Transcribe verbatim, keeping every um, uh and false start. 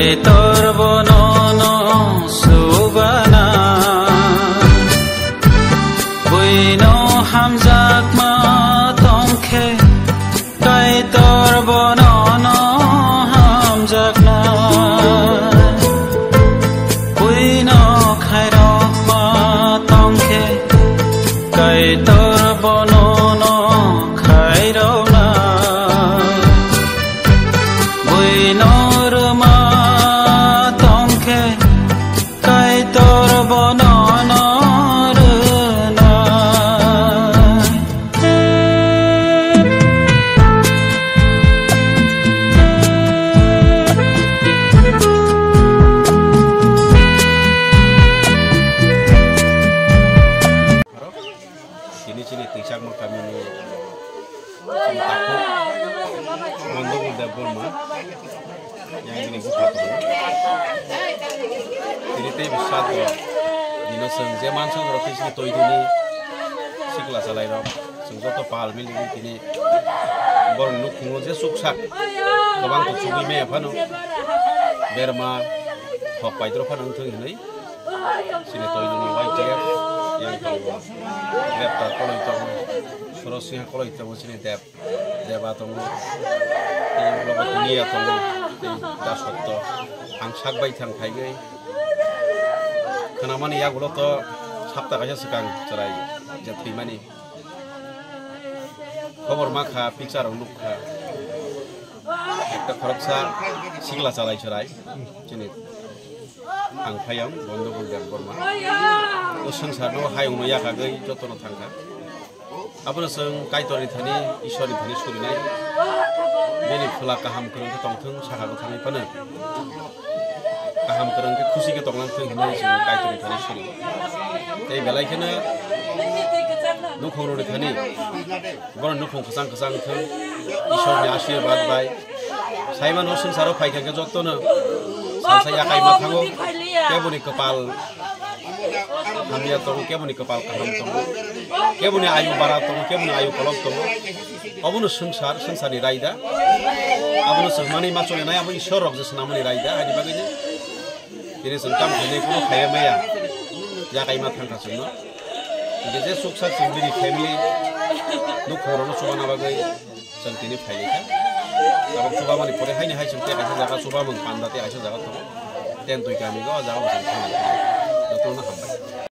Kaitor bono no subana, buino hamjakma tongkhe, Kaitor bono no hamjakna, buino khairokma tongkhe, Kaitor bono no khairokna. Buino rwma tongkhe, Kaitor bono no rwnai. Tini chini Twichakma kamini chini takhuk Mondogul Debbarma yang bini bupha tongo. Tini tei bwsat rok dino chwng je mansa rok tei chini toidini sikla chalairok chwng joto pal miligwi tini borokni nukhungo je chuksak kwbang to chugwi maya phano berma hok paidrok phano wngthung hinwi. Chini toidini Y T F yang tongo. Grepta koloi tongo. Soro Singha koloi tongo chini Deb, Deba tongo. Tei ulo bo Dunia tongo. Tei Da Sotto. Ang sak bai thang phaigwi. Khwnamani yagulo to sapta kaisa swkang chwrai je thwimani. Khobor ma kha, picture rok nuk kha. Ekta khoroksa sikla chalai chwrai. Chini ang phai ang Bondogul Debbarma. O swngcharno hayungno yakagwi jotono thangkha. Abono chwng Kaitorni thani, Ishwarni thani surinai. Bini phola kaham kwrwng khe tongthwng, sakha kwthangwi phano kaham kwrwng khe khusi khe tonglang thwng hinwi chwng Kaitorni thani suri. Tei belai kheno nukhungrokni thani borokni nukhung kwchang kwchang thwng, Ishwarni ashirbad bai. Saimano swngcharo phaikha khe jotono salsa yakai ma thango, keboni kwpal hamya tongo, keboni kwpal kaham tongo, keboni ayu bara tongo, keboni ayu kolok tongo. Obono swngchar, swngcharni raida. Abono swngmani ma cholenai, abo Ishwar rok je swnamani raida, ani bagwino. Tini chwng tamo khainai, kuno khaiya maya. Yakai ma thangkha chwngno. Hingke je suksa chwng bini family, nukhungrokno chubana bagwi chwng tini phailaikha. Abo chubamani pore haini hai chwng tei kaisa jaga chubamung panda tei kaisa jaga tongo. Tentwi kami go, o jaga bo chwng thanglaikha. Jotono hambai.